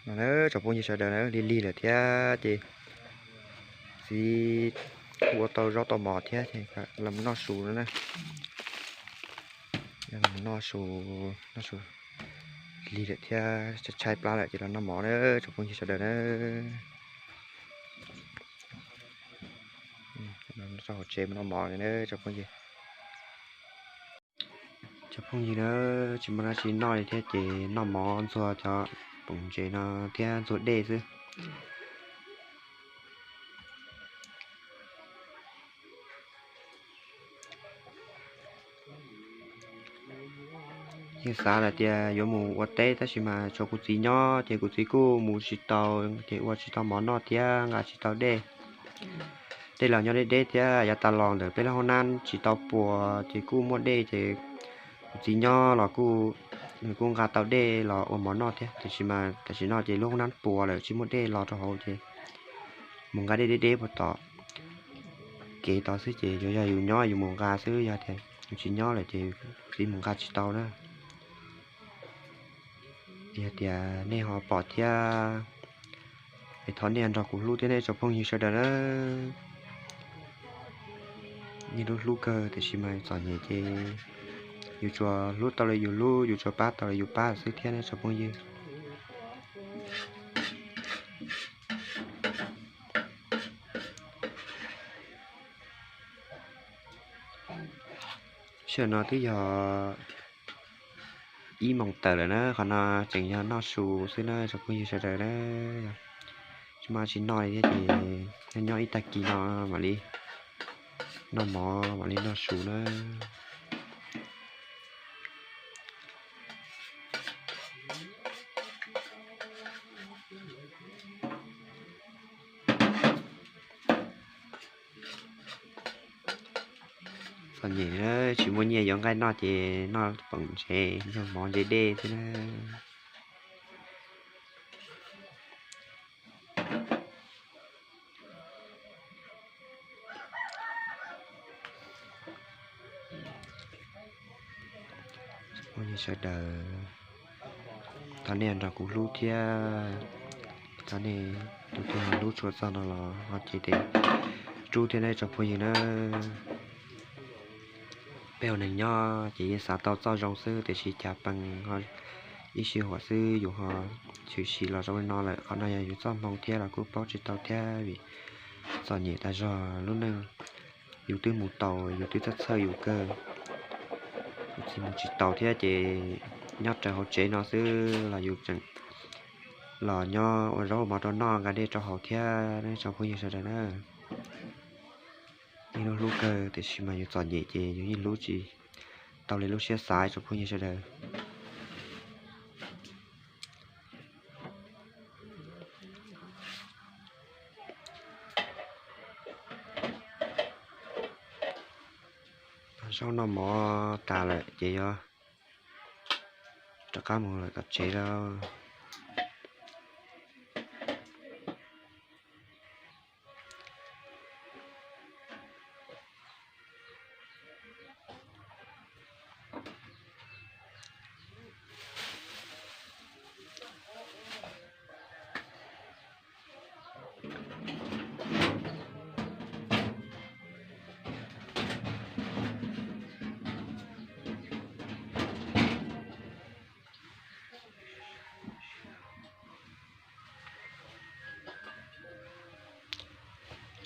No na tsoom phooj ywg sawv daws na, lig lig lawm thiab ces txiv kuj ua tau zaub tau mov thiab ces los noj su no na. Noj su, noj su lig lawm thiab tshaib plab lawm ces los noj mov na tsoom phooj ywg sawv daws na. Tso hauv tsev mus noj mov na tsoom phooj ywg. Cov phooj ywg na, tsis muaj dab tsi noj li thiab ces noj mov ntxuag cov poom ntses no thiab ntxuag dej xwb. Yeej xav lawm tias yuav mus ua teb tab sis mas tshuav kuv txiv nyob ces kuv txiv kuj mus tsis tau, ces ua tsis tau mov noj thiab nqa tsis tau dej. Dej los nyob deb deb thiab yav tas los ntawm peb lub hoob nab tsis tau puas ces kuj muaj dej ces kuv txiv nyob los kuj, nws kuj nqa tau dej los ua mov noj thiab. Tiam sis mas tam sim no ces lub hoob nab puas lawm tsis muaj dej los rau hauv ces mus nqa dej deb deb puag tom kev tod xwb ces yuav yog yus nyob yus mus nqa xwb, yog tias yus tsis nyob lawm ces txiv mus nqa tsis tau na. Yog tias nej ho pom thiab es thov nej nrog kuv hlub thiab nej tsoom phooj ywg sawv daws na. Yeej hlub hlub kawg tiam sis mas txom nyem ces yus tsuas hlub tau li yus hlub, yus tsuas pab tau li yus pab xwb thiab nej tsoom phooj ywg. Sij hawm no twb yog ib moos tawm lawm na, qhov no tseem yog noj su xwb na tsoom phooj ywg sawv daws na. Tsis muaj dab tsi noj li thiab ces nyob nyob ib tag kis no mam li noj mov mam li noj su na. Txom nyem, tsis muaj nyiaj yuav nqaij noj ces noj poom ntses, noj mov ntse dej xwb na. Phooj ywg sawv daws, thov nej nrog kuv hlub thiab, thov nej tus twg ho hlub tshua txog no los ho cia li rub thiab nej tsoom phooj ywg na. Peb ua neeg nyob ces yeej xav tau txoj zoo xwb tiam sis cas pees ho ib sij huam xwb yus ho tshwm sim los zoo li no lawm. Qhov no yog yus txoj hmoo thiab los kuj paub tsis tau thiab vim txom nyem tas zog lub neej. Yus twb mus tau, yus twb txhawj txhawj yus kawg, yus txiv mus tsis tau thiab ces nyob raws hauv tsev no xwb los yus tseem los nyob ua zaub ua mov rau noj nqa dej rau haus thiab nej tsoom phooj ywg sawv daws na. Yeej hlub hlub kawg tiam sis mas yus txom nyem ces yus yeej hlub tsis tau li lub siab xav tsoom phooj ywg sawv daws. Zaub noj mov tas lawm ces yuav rov qab mus lawm tom tsev lawm.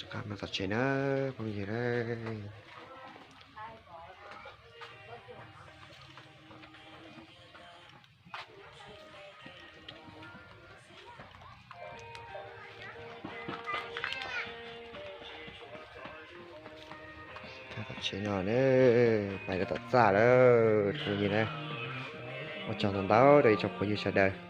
Rov qab mus tom tsev na phooj ywg na. Tom tsev no na, pais rau tom txaj lawm phooj ywg na. Ua tsaug ntau ntau rau ib tsoom phooj ywg sawv daws.